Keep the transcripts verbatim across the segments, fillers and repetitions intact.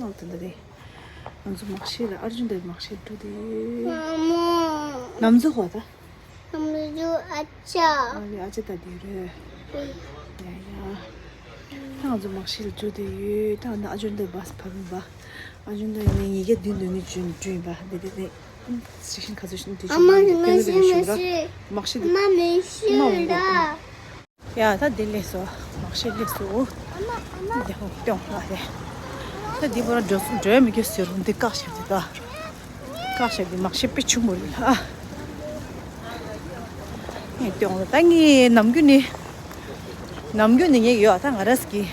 ང་ཚོ་འདི་རེད། ང་ཚོ་མར་ཤེས་ལ་ཨར་ཇུན་དེ་མར་ཤེས་འགྲོ་དེ། ལམ་ཟུར་ཧོ་ད། ལམ་ཟུར་ཨ་ཅག་ཨ་ལེ་ཨ་ཅག་ད་དེ་རེད། ཡ་ཡ། ད་ང་ཚོ་མར་ཤེས་ལ་འགྲོ་དེ་ཡོད། ད་ང་ཨར་ཇུན་དེ་བ་སི་ཕབ་ཡིན་པ། ཨར་ཇུན་དེ་ངས་ཉིས་བརྒྱ་བདུན་བདུན་ནས་བྱོན་བྱོན་ཡིན་པ། དེ་དེ་དེ། སི་ཤིན་ཁ་ཚོ་ཤིན་དུ་ཨ་མ་ཞིག་མ་ཤེས་མ་ཤེས། མར་ཤེས་དེ། མ་མི་ཤེས་ལ། ཡ་ད་འདི་སླེབས་སོང་། མར་ཤེས་སླེབས་སོང་། འདི་ཧོ་སྟོན་ལ་རེད། ད་འདི་བར་འགྲོ་འགྲོ་ཡ་མི་སྐྱོ་ཟེར་རུང་འདི་བཀག་བཞག་འདི་ད། བཀག་བཞག་འདི་མར་ཤེས་དཔེ་ཆུང་མོ་རེད་ལ། ངས་སྟོན་ལ་ད་ངས་ནམ་རྒྱུན་ནི། ནམ་རྒྱུན་ནི་ངས་ཡོད་ད་ང་རས་ཀྱི།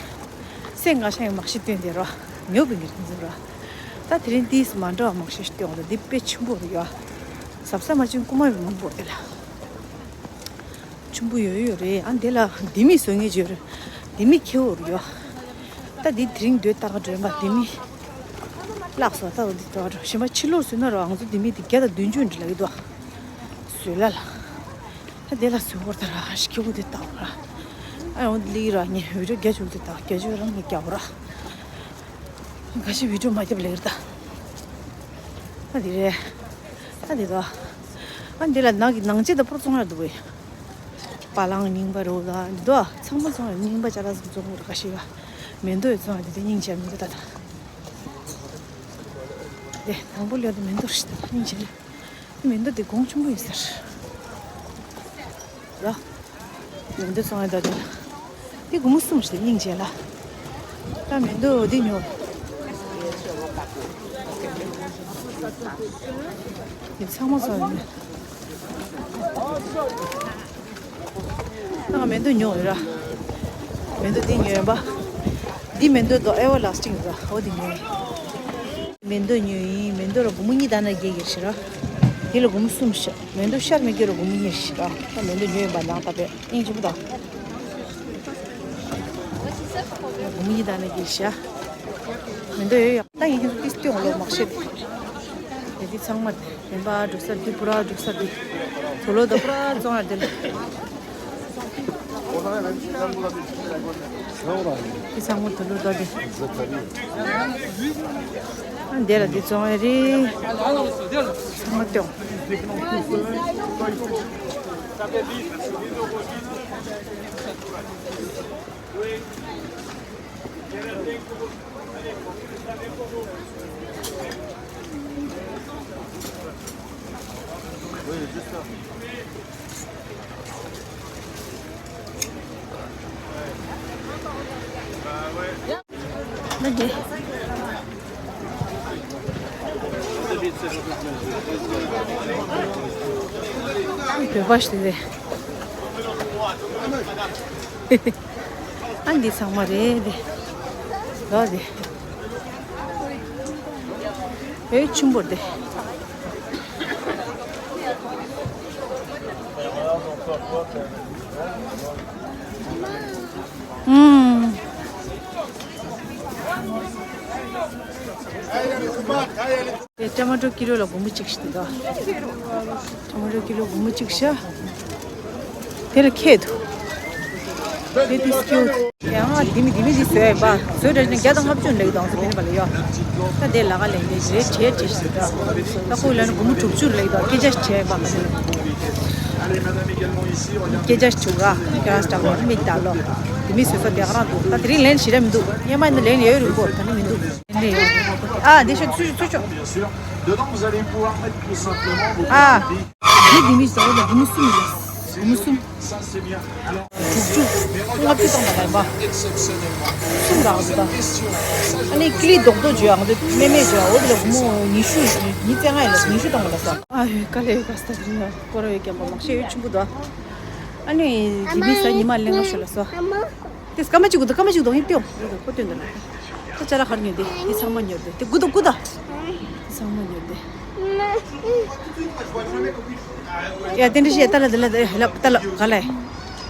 སེམས་ང་ཤ་ཡང་མར་ཤེས་སྟོན་དེ་རོ། ཉོ་བི་ངེར་འཛིན་རོ། ད་དེ་རིང་འདིས་མ་འདྲ་བ་མར་ཤེས་སྟོན་ལ་འདི་དཔེ་ཆུང་པོ་རེད་ཡོད། ཟབ་ས་མ་ཆུང་རྐུ་མ་བི་མང་པོ་རེད་ལ། ཆུང་པོ་ཡོད་ཡོད་རེད། ཨ་འདི་ལ་ལྡེ་མིག་བཟོ་ངེས་བརྗོད་རེད། ལྡེ་མིག་ཁེ་འོར་ཡོད། ད་འདི་དེ་རིང་སྡོད་ལྟ་ག་འགྲོ་ཡིན་པ་ལྡེ་མིག་བརླག་སོང་། ད་འོ་འདི་འགྲོ་འགྲོ་གཞན་པ་ཕྱི་ལོགས་བཟོས་ན་རོ། ང་ཚོ་ལྡེ་མིག་འདི་བརྒྱ་དང་བདུན་ཅུ་འདྲ་ལ་ཡོད་དོ། བཟོས་ལ་ལ། ད་འདི་ལ་བཟོས་འོར་ད་ར་ཞིག་ཁེ་འོ་འདི་ལྟ་འོ་ར། ཨ་འོ་འདི་ལི་ར་ངས་བི་ཌིའོ་རྒྱ་ཆུང་འདི་ད་རྒྱ་ཆུང་རང་ངས་རྒྱ་འོ་ར། ག་ཞིག་བི་ཌིའོ་མ་རྒྱབ་ལེགས་རེད་ད། ད་འདི་རེད། ད་འདི་དོ། ཨ་འདི་ལ་ནང་གི་ནང་ཆེ་ད་པོར་བཙོང་ཡ་འདུག་བས། བ་ལང་རྙིང་པ་རོ་ལ་འདི་དོ་ཚང་མ་བཙོང་ཡ། རྙིང་པ་ཅ་ལག་ཚང་བཙོང་གི་ར་ག་ཤི་བ། མེ་འདོ་ཡི་བཙོང་ཡ་འདི་དེ་སྙིང་རྗེ་མེ་འདོ་ད་ད། དེ་དང་པོ་ལས་དེ་མེ་འདོ་རེད་ད་སྙིང་རྗེ་ལེ། མེ་འདོ་དེ་གོང་ཆུང་པོ་ཡིན་ཟེར། ལ། མེ་འདོ་བཙོང་ཡ་ད་དེ་ལ། དེ་སྒོར་མོ་གསུམ་ཞིག་སྙིང་རྗེ་ལ། ད་མེ་འདོ་འདི་ཉོ། དེ་ཚང་མ་བཙོང་ཡ། ད་ང་མེ་འདོ་ཉོ་ཡོད་ར། མེ་འདོ་འདི་ཉོས་པ། འདི་མེ་འདོ་དོ་ཨེ་ཝར་ལ་སི་ཊིང་ར་འོ་འདི་ཉོས། མེ་འདོ་ཉོས་ཡིན། མེ་འདོ་ལ་སྒོར་མོ་གཉིས་དང་ན་བརྒྱད་ཀྱི་ཞིག་ར། འདི་ལ་སྒོར་མོ་གསུམ་ཞིག་མེ་འདོ་ཤར་མི་སྐྱོ་ལ་སྒོར་མོ་གཉིས་ཞིག་ར། ད་མེ་འདོ་ཉོས་ཡིན་པ་ནང་ད་པས་སྙིང་རྗེ་པོ་དང་། སྒོར་མོ་གཉིས་དང་ན་བརྒྱད་ཞིག་མེ་འདོ་ཡོད་ཡ། ད་ཡིན་ཏིས་ཏི་འོང་ལོ་མ་ཤེས། དེ་དེ་ཚང་མ་དེ་རིམ་པ་འགྲོ་ས་དེ་པུ་ར་འགྲོ་ས་དེ་དུ་ལོ་དོ་པུ་ར་བཙོང་ཡ་དེ་ལ། དེ་ཚང་མ་དུ་ལོ་དོ་དེ། ཨ་འདི་ལ་དེ་བཙོང་ཡ་རེད། ཚང་མ་སྟོན། བོད་པ་ཞིག་རེད། ཨ་འདི་ཚང་མ་རེད་དེ། ལོ་དེ། བོད་ཆུན་པོར་དེ། ཨུམ། དེ་ཊ་མ་ཊོ་ཀི་ལོ་ལ་སྒོར་མོ་གཅིག་ཞིག་འདུག་ཊ་མ་ཊོ་ཀི་ལོ་སྒོར་མོ་གཅིག་ཤ། དེ་ལ་ཁྱད་དུ། དེ་དུས་སྐྱོ། ཡང་ང་དེ་མི་དེ་མི་དེ་བཟོས་པ། བཟོས་ར་ཅན་བརྒྱ་དང་ལྔ་བཅུ་ལེགས་དང་ཚོ་མིན་པ་ལ་ཡོད། ད་དེ་ལ་ག་ལེན་དེ་རེད་བྱས་བྱས་ཤིག་ད། ད་ཁོ་ལ་ནི་སྒོར་མོ་དྲུག་ཅུ་ལེགས་དང་སྐད་ཆ་བྱས་པ། སྐད་ཆ་བྱུང་ག་ཁྱེད་རང་སྐྲག་མ་མི་ད་ལོ། དེ་མི་བཟོས་ས་དེ་ག་རང་འདུག་ད་དེ་རིང་ལན་ཞིག་ར་མི་འདུག་སྔོན་མ་ནི་ལན་ཡོད་རུང་གོ་ད་ནི་མི་འདུག་ཨ་འདི་ཤོད་ཚུར་ཤོད་ཚུར་ཤོད། ཨ། འདི་འདི་མི་ཟ་བ་ལ་འདི་མི་གསུམ་ཡོད། འདི་མི་གསུམ། དྲུག་ཅུ། ལྔ་བཅུ་བཏང་བ་ལ་ཡིན་པ། གསུམ་རང་ཟེར་ད། ཨ་ནི་ཀི་ལི་རྡོག་རྡོག་བརྗོད་ཨང་དེ་མེ་མེ་བརྗོད་འོ་དེ་ལ་སྒོར་མོ་ཉི་ཤུ་ཉི་ཤུ་བཏང་བ་ལ་ཉི་ཤུ་བཏང་བ་ལ་ཟ། ཨ་ཧོས་དཀའ་ལས་ཡོད་ག་ས་རི་ཡ་སྐོར་བའི་རྒྱབ་པ་མང་ཤས་ཡོད་ཆུང་གུ་དོ། ཨ་ནི་དེ་མི་ཟ་ཉི་མ་ལེན་ང་ཤོད་ལ་ཟ། དེ་སྐར་མ་གཅིག་གུ་དང་སྐར་མ་གཅིག་གདོང་ཡིན་ཏེའོ། ཁོ་སྟོན་དུ་ན། ཁོ་ཅ་ལག་གར་ཉོས་ཏེ་དེ་ཚང་མ་ཉོས་ཏེ་དེ་དགུ་དང་དགུ་དང་། དེ་ཚང་མ་ཉོས་ཏེ། ཡ་དེ་འདྲ་ཞིག་ཏ་ལ་དེ་ལ་དེ་ལ་ཏ་ལ་ག་ལ།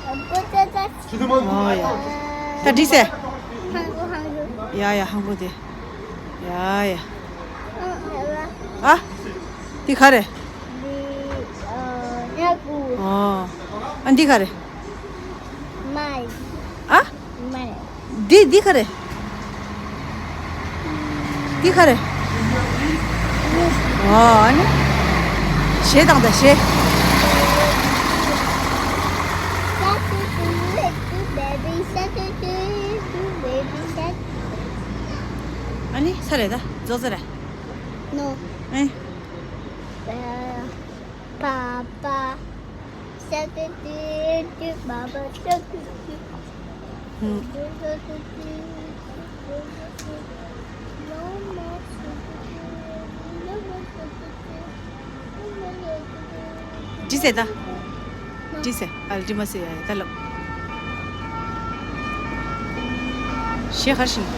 ཨོ་ཡ། ད་འགྲིག་སེ། ཡ་ཡ་ཧང་གོ་དེ། ཡ་ཡ། ཨ། དེ་ག་རེ། ཨོ། ཨ་འདི་ག་རེ། མལ། ཨ། མལ། འདི་འདི་ག་རེ། འདི་ག་རེ། ཨོ་ཨ་ནི། གཞས་བཏང་ད་གཞས། ཨ་ནི་ས་རེད་ད་རྫོགས་ས་རེད། ནོ། ཨེ། པ་པ། ཤ་ཏི་ཏི་ཏི། པ་པ་ཤ་ཏི་ཏི། ཧུམ། འདྲི་ཟེར་ད། འདྲི་ཟེར། ཨ་ལ་འདྲི་མ་ཟེར་ཡ་ཡ་ད་ལབ། གཞས་ག་རེ་ཤེས།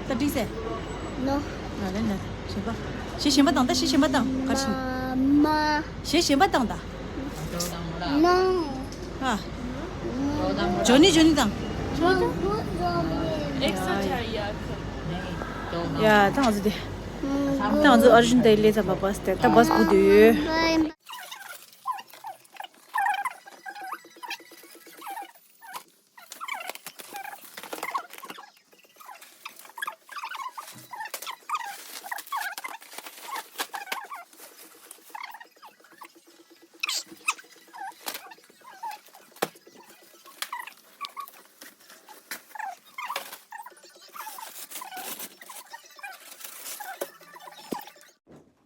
ད་འགྲིག་ཟེར། ནོ། ང་ལན་ལན་གཞན་པ། གཞས་གཞན་པ་དང་ད་གཞས་གཞན་པ་དང་ག་རེ་ཤེས། མ། གཞས་གཞན་པ་དང་ད། ནོ། ཨ། ཇོ་ནི་ཇོ་ནི་དང་། ཡ་ད་ང་ཚོ་དེ། ད་ང་ཚོ་ཨར་ཇུན་དེ་ལས་ཚ་བ་བ་སི་དེ་ད་བ་སི་སྒུག་དུས།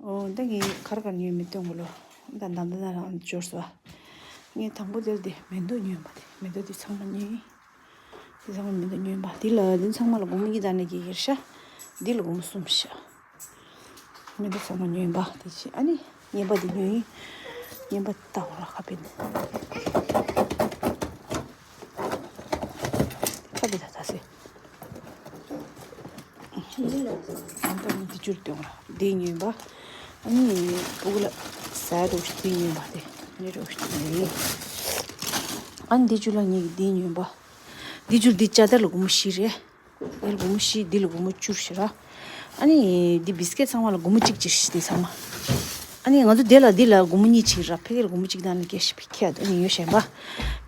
ཨོ་ད་ངས་གར་གར་ཉོས་མི་སྟོན་གོ་ལོ། ད་འདམ་ད་ན་རང་འབྱོར་སོ། ངས་དང་པོ་དེར་དེ་མེ་ཏོག་ཉོས་པ་དེ་མེ་ཏོག་དེ་ཚང་མ་ཉོས། དེ་ཚང་མ་མེ་ཏོག་ཉོས་པ་དེ་ལ་དེ་ཚང་མ་ལ་སྒོར་མོ་གཉིས་དང་ནས་ཀྱི་ཡིར་ཤ། འདི་ལ་སྒོར་མོ་གསུམ་ཤ། མེ་ཏོག་ཚང་མ་ཉོས་པ་དེ་ཆེ་ཨ་ནི། ངན་པ་དེ་ཉོས་ཡིན། ངན་པ་ལྟ་བ་ལ་ཁ་ཕན། ཁ་ཕན་ད་ད་སེ། ཨ་ད་ནི་དེ་བཅུར་སྟོན་ལ་དེ་ཉོས་པ། ཨ་ནི་སྤུ་གུ་ལ་ཟ་རོགས་ཤིག་དེ་ཉོས་པ་དེ་ནི་རོགས་ཤིག་དེ་ཉོས་ཡིན། ཨ་ནི་དེ་བཅུ་ལ་ངས་དེ་ཉོས་པ། དེ་བཅུར་དེ་ཅ་དར་ལ་སྒོར་མོ་བཞི་རེད། དེ་ལ་སྒོར་མོ་བཞི་འདི་ལ་སྒོར་མོ་བཅུ་ཞེ་ར། ཨ་ནི་འདི་བི་སི་ཀེ་ཚང་མ་ལ་སྒོར་མོ་གཅིག་གཅིག་ཞིག་འདི་ཚང་མ། ཨ་ནི་ང་ཚོ་དེ་ལ་འདི་ལ་སྒོར་མོ་གཉིས་གཅིག་ར་ཕ་གི་ལ་སྒོར་མོ་གཅིག་དང་ནི་སྐད་ཤི་ཕི་ཁྱད་ཨ་ནི་ཡོད་གཞན་པ།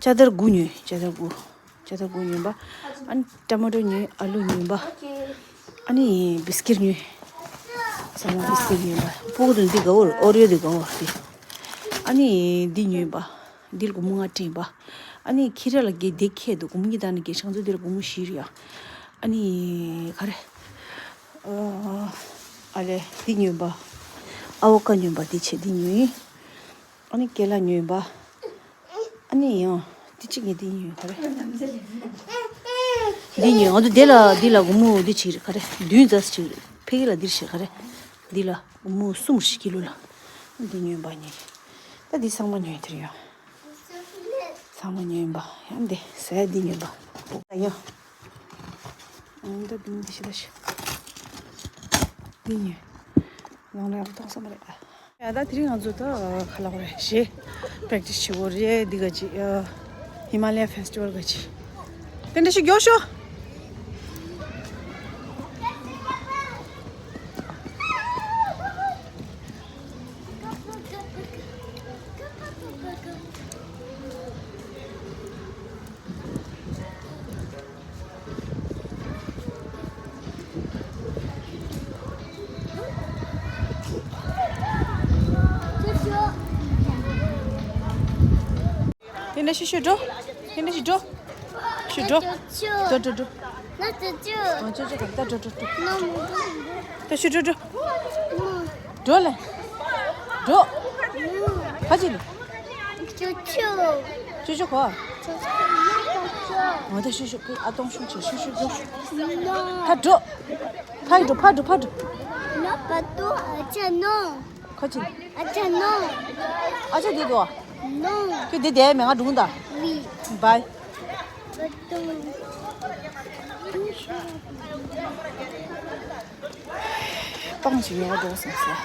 ཅ་དར་དགུ་ཉོས་ཅ་དར་དགུ། ཅ་དར་དགུ་ཉོས་པ། ཨ་ནི་ཊ་མ་ཊོ་ཉོས་ཨ་ལུ་ཉོས་པ། ཨ་ནི་བི་སི་ཀེ་ཉོས། ཚང་མ་བི་སི་ཀེ་ཉོས་པ་སྤུ་གུ་དང་འདི་དགའ་བོར་ཨོ་རི་ཡོ་འདི་དགའ་བོར་དེ། ཨ་ནི་འདི་ཉོས་པ། འདི་ལ་སྒོར་མོ་ལྔ་སྤྲད་པ། ཨ་ནི་ཁྱི་ར་ལ་དགེ་སྡིག་ཁྱད་དུ་སྒོར་མོ་གཉིས་དང་ནི་དགེ་ཤང་ཚོ་འདི་ལ་སྒོར་མོ་བཞི་རེད་ཡ། ཨ་ནི་ག་རེ། ཨ་ལེ་འདི་ཉོས་པ། ཨ་བོ་ཀ་ཉོས་པ་འདི་ཆེ་འདི་ཉོས་ཡིན། ཨ་ནི་ཀེ་ལ་ཉོས་པ། ཨ་ནི་ཡང་འདི་གཅིག་ངས་འདི་ཉོས་ག་རེ། འདི་ཉོས་ང་ཚོ་འདི་ལ་འདི་ལ་སྒོར་མོ་འདི་གཅིག་རེད་ག་རེ་བདུན་ཙམ་ཞིག་རེད་ཕ་གི་ལ་འདིར་བྱེད་ག་རེ། འདི་ལ་སྒོར་མོ་གསུམ་ཞིག་ཀི་ལོ་ལ། འདི་ཉོས་པ་ཉོས། ད་འདི་ཚང་མ་ཉོས་དེར་ཡོང་། ཚང་མ་ཉོས་པ་ཡང་འདི་ཟས་འདི་ཉོས་པ། ད་ཡོང་། འོང་ད་འདི་འདི་ཤི་ད་ཤི། འདི་ཉོས། ནང་ལ་ཡང་གཏོང་ས་མ་རེད། ཡ་ད་དེ་རིང་ང་ཚོ་ད་ཁ་ལག་རེ་ཞེས་པེག་ཊི་སི་བྱེད་དགོས་རེད་འདི་ག་ཅི། ཧི་མ་ལ་ཡ་ཕེ་སི་ཊི་བལ་ག་ཅི། དེ་འདྲ་ཞིག་མགྱོགས་ཤོག་དེ་འདྲ་ཤི་ཤི་འགྲོ། དེ་འདྲ་ཤི་འགྲོ། ཤི་འགྲོ། འགྲོ་འགྲོ་འགྲོ། ང་ཅོ་ཅོ། ཨ་ཅོ་ཅོ་ག་ད་འགྲོ་འགྲོ་འགྲོ། ནམ། ད་ཤི་འགྲོ་འགྲོ། འགྲོ་ལེ། འགྲོ། ཁ་ཅིག་ཅོ་ཅོ། ཅོ་ཅོ་གོ། ཅོ་ཅོ། ང་ད་ཤི་ཤི་ཨ་སྟོང་ཤུགས་ཆེ་ཤི་ཤི་འགྲོ། ད་འགྲོ། ཕར་འགྲོ་ཕར་འགྲོ་ཕར་འགྲོ། ན་པ་ཏོ་ཨ་ཅག་ནོ། ཁ་ཅིག་ཨ་ཅག་ནོ། ཨ་ཅག་འདི་དོ། ནོ། ཁྱོད་འདི་བསྡད་མེད་ང་སྒྲུང་ད། བི། བའི། པ་ཏོ། སྤང་ཞིག་ཡོང་བ་འགྲོ་སོང་ཟེར།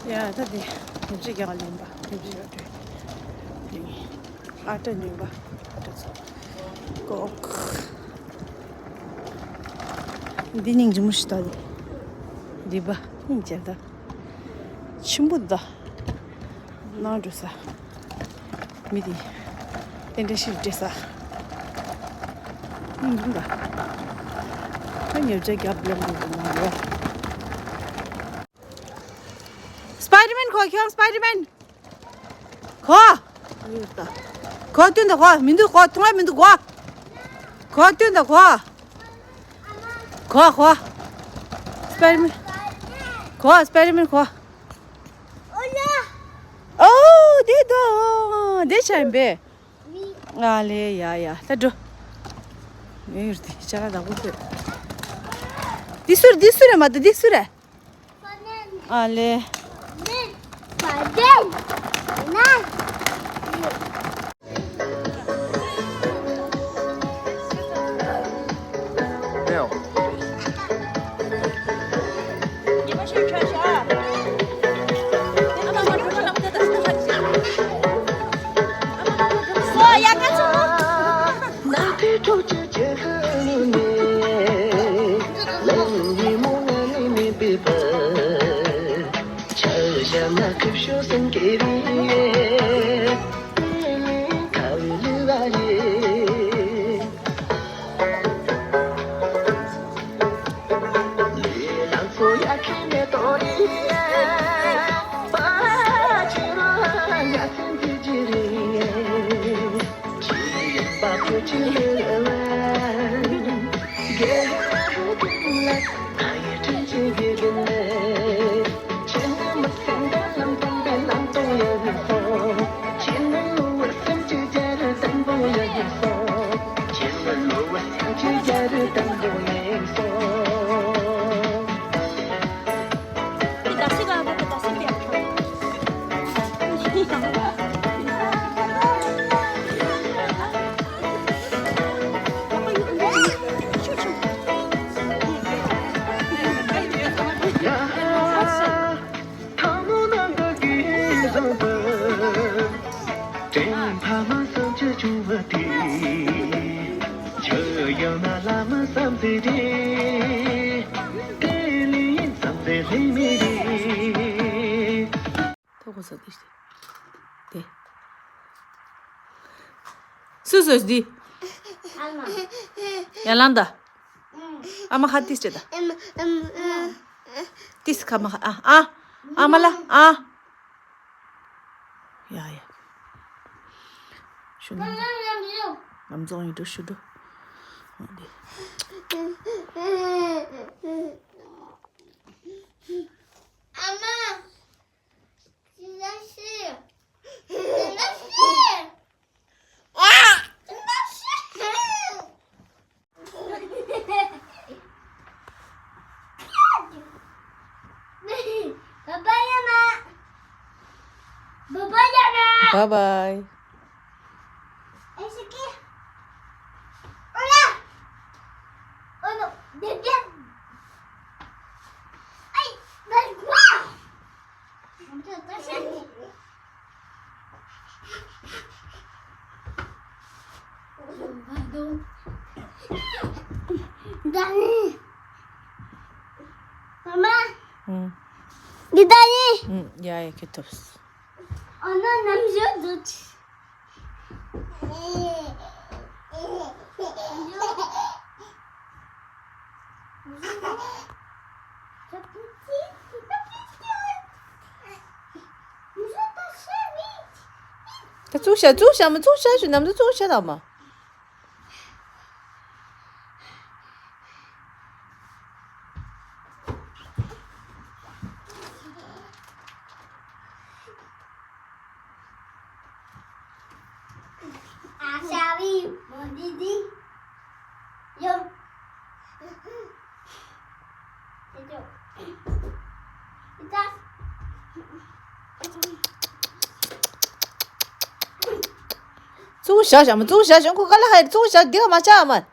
ཡ་ད་དེ་ཉིབ་ཅིག་རྒྱག་ལེན་པ་ཉིབ་ཅིག་རྒྱག་དུས། ཨ་ཏྲ་ཉོས་པ་ཨ་ཏྲ་ཚོ་ཀོག་འདི་སྙིང་རྗེ་མོ་ཞིག་ད་དེ། འདི་པ་སྙིང་རྗེ་ད། ཆེན་པོ་འདི། ནང་འགྲོ་ས། མི་དེ། དེ་འདྲ་ཞིག་སྤྲད་ས། ཨང་འདུག་ག་ད་ཉོ་ཆ་རྒྱབ་ལོག་འདུག་ག་ནང་ལོག་སྤའི་ཌར་མེན་གོ། ཁྱོད་སྤའི་ཌར་མེན་གོ། གོ་སྟོན་དང་གོ། མི་འདུག་གོ། མཐོང་ཡ་མི་འདུག་གོ། གོ་སྟོན་དང་གོ། གོ་གོ། སྤའི་ཌར་མེན་གོ། སྤའི་ཌར་མེན་གོ། ཨོ་དེ་དོ། དེ་ཆ་ཡིན་པས། ཨ་ལེ་ཡ་ཡ་ད་འགྲོ། ཡོད་རེད་དེ་ཅ་ལག་བདག་པོ་ཁྱོད། འདི་སུ་རེད། འདི་སུ་རེད། མ་གཏོགས་འདི་སུ་རེད། ཨ་ལེ། ཐོག་གོ་ས་དེ་ཞིག་དེ། སུ་སུ་འདི། ཡ་ལང་ད། ཨ་མ་ཁ་ཏིས་ཅེ་ད། ཏིས་ཁ་མ་ཁ་ཨ་ཨ། ཨ་མ་ལ་ཨ། ཡ་ཡ། ཤུ་ན། ལམ་རྫོང་ཡིན་འགྲོ་ཤུ་འགྲོ། འོ་འདི། ཨ་མ། Bye bye. མ་མ། ཨུམ། འདི་ད་ཡིན། ཨུམ། ཡ་ཡ་ཁྱེད་ཐུབ། ཨ་ན་ནམ་ཞོ་འདུག་ད་བཙུགས་བཞག་བཙུགས་བཞག་མ་བཙུགས་བཞག་ཞུ་ནམ་ད་བཙུགས་བཞག་དང་མ། ཨ་ཤ་བི་མོ་འདི་འདི་ཡོ། བཙུགས་བཞག་བཞག་མ་བཙུགས་བཞག་བཞག་ཁོ་ག་ལ་ཧ་ཡ་བཙུགས་བཞག་འདི་ག་མ་བྱ་མ།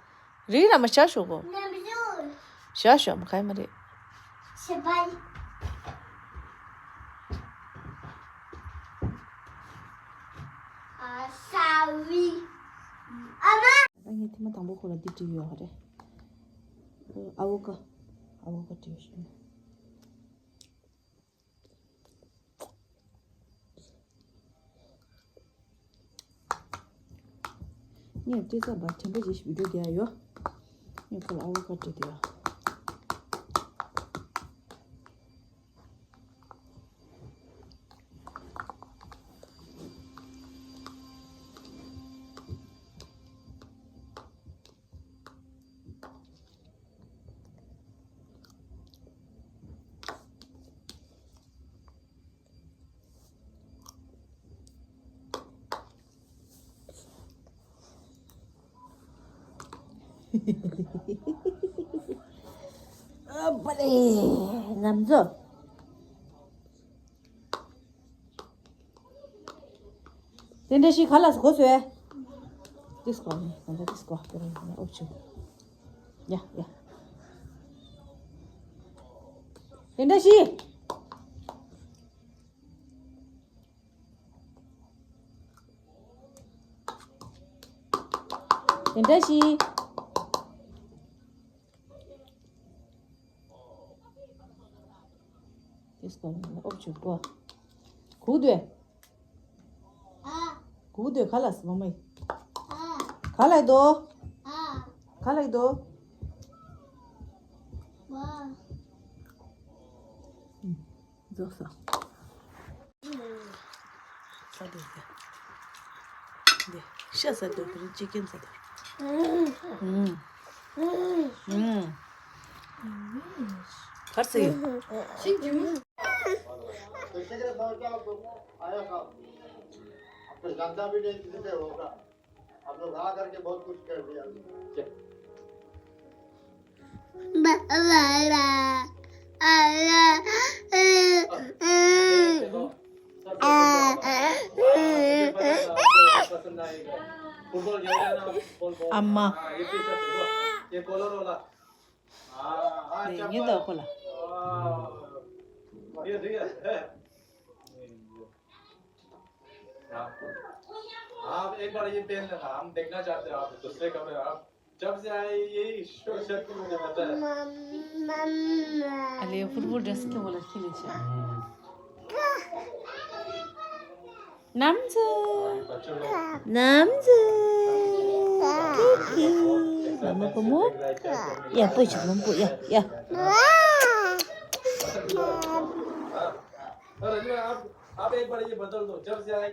རི་ར་མ་བྱ་ཞོག་གོ། བཞག་བཞག་མ་ག་ཡ་མ་རེད། ཤ་བའི། ཨ་ཤ་བི། ཨ་མ། ད་ངས་ཐེངས་མ་དང་པོ་ཁོ་ལ་འདི་བྲིས་ཡོད་རེད། ཨ་བོ་ཀ་ཨ་བོ་ཀ་བྲིས་ཡོད་ཤོད་ན། ངས་བལྟས་ཙམ་པ་དྲན་པ་ཅིག་བི་ཌིའོ་རྒྱག་ཡོད། ངས་ཁོ་ལ་ཨ་ཝོ་ཀ་ཌོ་སྤྲད་དེ་ཡོད། ཨ་པ་ལེ། ང་ཚོ། དེ་འདྲ་ཞིག་ག་ལ་གོ་སོས། ཏིས་ཀོ་ནི་ང་ཚོ་ཏིས་ཀོ་དེ་རིང་ནི་ཨོ་ཆུ། ཡ་ཡ། དེ་འདྲ་ཞིག་དེ་འདྲ་ཞིག་དེ་སྐོར་ལ་ཨོ་ཆུ་གོ། གུ་དོད། གུ་དོད་ག་ལ་སི་མ་མེ། ག་ལ་དོ། ག་ལ་དོ། རྫོགས་སོང་། ས་དེ་དེ། འདི་ཤ་ཟ་དུས་དེ་རིང་ཅི་ཀན་ཟ་དུས། ཨུམ། ཨུམ། གར་སི་ཡོད། ཤིང་ཅི་མོ། आप तो जानता भी नहीं किसी से होगा। आप लोग आ करके बहुत कुछ कर दिया। फुटबॉल खेल रहा है ना, फुटबॉल, बॉल। अम्मा। हाँ, ये पीछे देखो, ये कॉलर वाला। हाँ, हाँ, 네, चप्पल। 얘도 खोला। हाँ, ये ठीक है। आप, आप एक बार ये पहन लेना, हम देखना चाहते हैं आप दूसरे कपड़े। आप जब से आए, यही शर्ट, शर्ट को मुझे पता है। अरे, फुटबॉल ड्रेस के बोला खेले छे। नम्जु। नम्जु। किकी। मम्मा को मो। या, पुश, मम्मा को, या, या। अरे, आप, आप एक बार ये बदल दो, जब से आए।